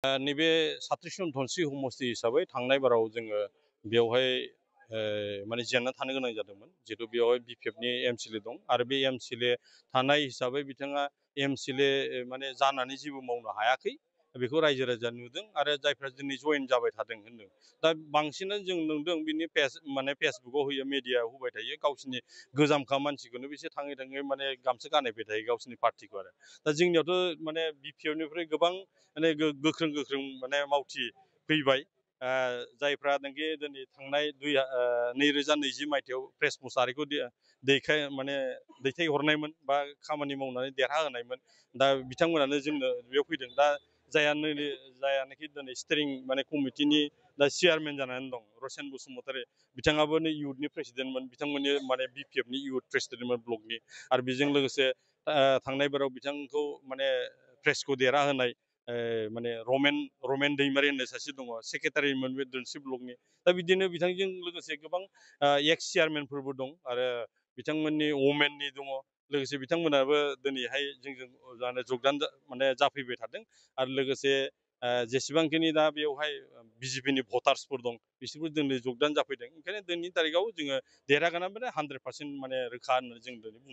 नैबे साथ्रिसन धनस्रि समस्ति हिसाबै थांनाय बाराव जोङो बेवहाय माने जेनना थानो गोनां जादोंमोन। जिहेतु बेवहाय बिपिएफनि एमसिएलए दं आरो बे एमसिएलए थानाय हिसाबै बिथाङा एमसिएलए माने जानानै जेबो मावनो हायाखै। बेखौ रायजो राजाया नुदों आरो जायफ्रा दिनै जइन जाबाय थादों होनदों। दा बांसिनानो जों नुदों बिनि माने फेसबुकआव होयो, मिडियायाव होबाय थायो, गावसिनि गोजामखा मानसिखौनो बिसोर थाङै थाङै माने गामसा गानहोबाय थायो गावसिनि पार्टिखौ आरो। दा जोंनियावथ' माने बिपिएफनिफ्राय गोबां माने गोख्रों गोख्रों माने मावथि फैबाय। जायफ्रानोखि दिनै थांनाय 2020 मायथाइयाव प्रेस मुसाहारिखौ माने दैथायहरनायमोन बा खामानि मावनानै देरहाहोनायमोन। दा बिथांमोनानो जोंनो बेयाव फैदों। दा जायानोखि दिनै स्टियारिं माने कमिटिनि दा चेयारमेन जानानै दं, रसेन बसुमतारी, बिथाङाबो इउथनि प्रेसिडेन्टमोन, बिथांमोननि माने बिपिएफनि इउथ प्रेसिडेन्टमोन ब्लकनि। आरो बेजों लोगोसे थांनाय बाराव बिथांखौ माने प्रेसखौ देरहाहोनाय माने रमेन दैमारि होननाय सासे दङ, सेक्रेटारिमोन बे धोनस्रि ब्लकनि। दा बिदिनो बिथांजों लोगोसे गोबां एक्स चेयारमेनफोरबो दं आरो बिथांमोननि वमेननि दङ। लोगोसे बिथांमोनाबो दिनैहाय जोंजों जगदान माने जाफैबाय थादों। आरो लोगोसे जेसेबांखिनि दा बेवहाय बिजेपिनि भटार्सफोर दं, बिसोरबो दिनै जगदान जाफैदों। ओंखायनो दिनैनि तारिखाव जोङो देरहागोन माने 100% माने रोखा होननानै जों दिनै बुंनो हायो।